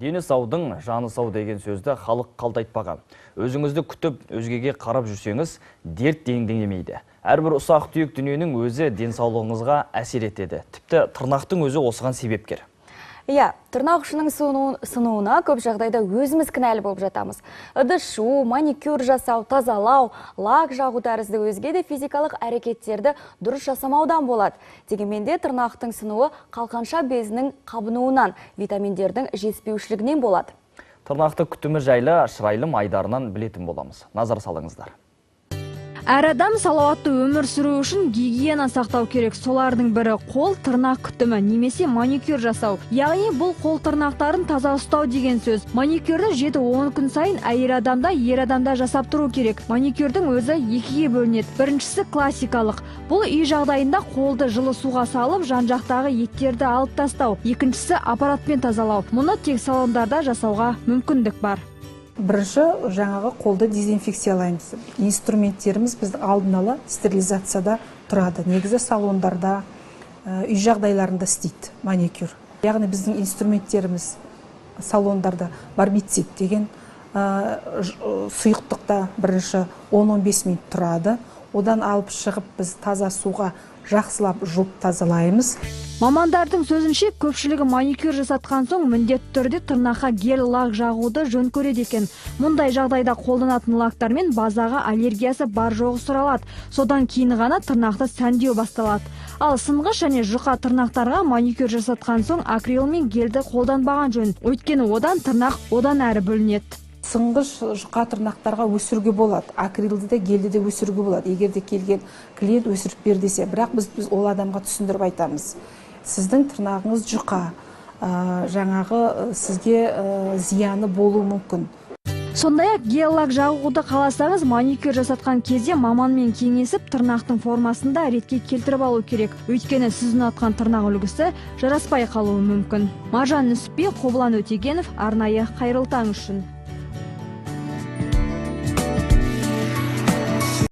Дені саудың жаны сау деген сөзді халық қалт айтпаған. Өзіңізді күтіп, өзгеге қарап жүрсеңіз, дерт деңдемейді. Әрбір ұсақ түйек дүниенің өзі денсаулығыңызға әсер етеді. Тіпті тырнақтың өзі осыған себепкер. Иә, тырнақ ұшының сынуына көп жағдайда өзіміз кінәлі болып жатамыз. Ыдыс жуу, маникюр жасау, тазалау, лак жағу тәрізді өзге де физикалық әрекеттерді дұрыс жасамаудан болады. Дегенмен де тырнақтың сынуы қалқанша безінің қабынуынан, витаминдердің жетіспеушілігінен болады. Тырнақты күтімі жайлы шырайлым айдарынан білетін боламыз. Назар салыңыздар. Әр адам салауатты өмір сүру үшін гигиена сақтау керек. Солардың бірі қол тырнақ күтімі немесе маникюр жасау. Яғни бұл қол тырнақтарын таза ұстау деген сөз. Маникюрді 7-10 күн сайын әйел адамда, ер адамда жасап тұру керек. Маникюрдің өзі екіге бөлінеді. Біріншісі классикалық. Бұл үй жағдайында қолды жылы суға салып, жан-жақтағы еттерді алып тастау. Екіншісі аппаратпен тазалау. Мұны тек салондарда жасауға мүмкіндік бар. Бірінші жаңағы қолды дезинфекциялаймыз. Инструменттеріміз біздің алдын ала стерилизацияда тұрады. Негізі салондарда, үй жағдайларында істейді маникюр. Яғни біздің инструменттеріміз салондарда барбицид деген сұйықтықта бірінші 10-15 минут тұрады. Одан алып шығып біз таза суға жақсылап жуып тазалаймыз. Мамандардың сөзінше, көпшілігі маникюр жасатқан соң міндетті түрде тырнаққа гель лак жағуды жөн көреді екен. Мұндай жағдайда қолданатын лактармен базаға аллергиясы бар жоғы сұралады. Содан кейін ғана тырнақты сәндеу басталады. Ал сынғыш және жұқа тырнақтарға маникюр жасатқан соң акрил мен гельді қолданбаған жөн. Өйткені одан тырнақ одан әрі бүлінеді. Сынғыш жұқа тырнақтарға өсіруге болады. Акрилді де, гельді де өсіруге болады. Егер де келген клиент өсіріп бер десе, бірақ біз ол адамға түсіндіріп айтамыз. Сіздің тырнағыңыз жұқа, жаңағы сізге зияны болуы мүмкін. Сондай-ақ гель-лак жағуды қаласаңыз, маникюр жасатқан кезде маманмен кеңесіп, тырнақтың формасын да ретке келтіріп алу керек. Өйткені сіз ұнатқан тырнақ үлгісі жараспай қалуы мүмкін. Маржан Нүсіпбек, Қобылан Өтегенов, арнайы Қайырлы таң үшін.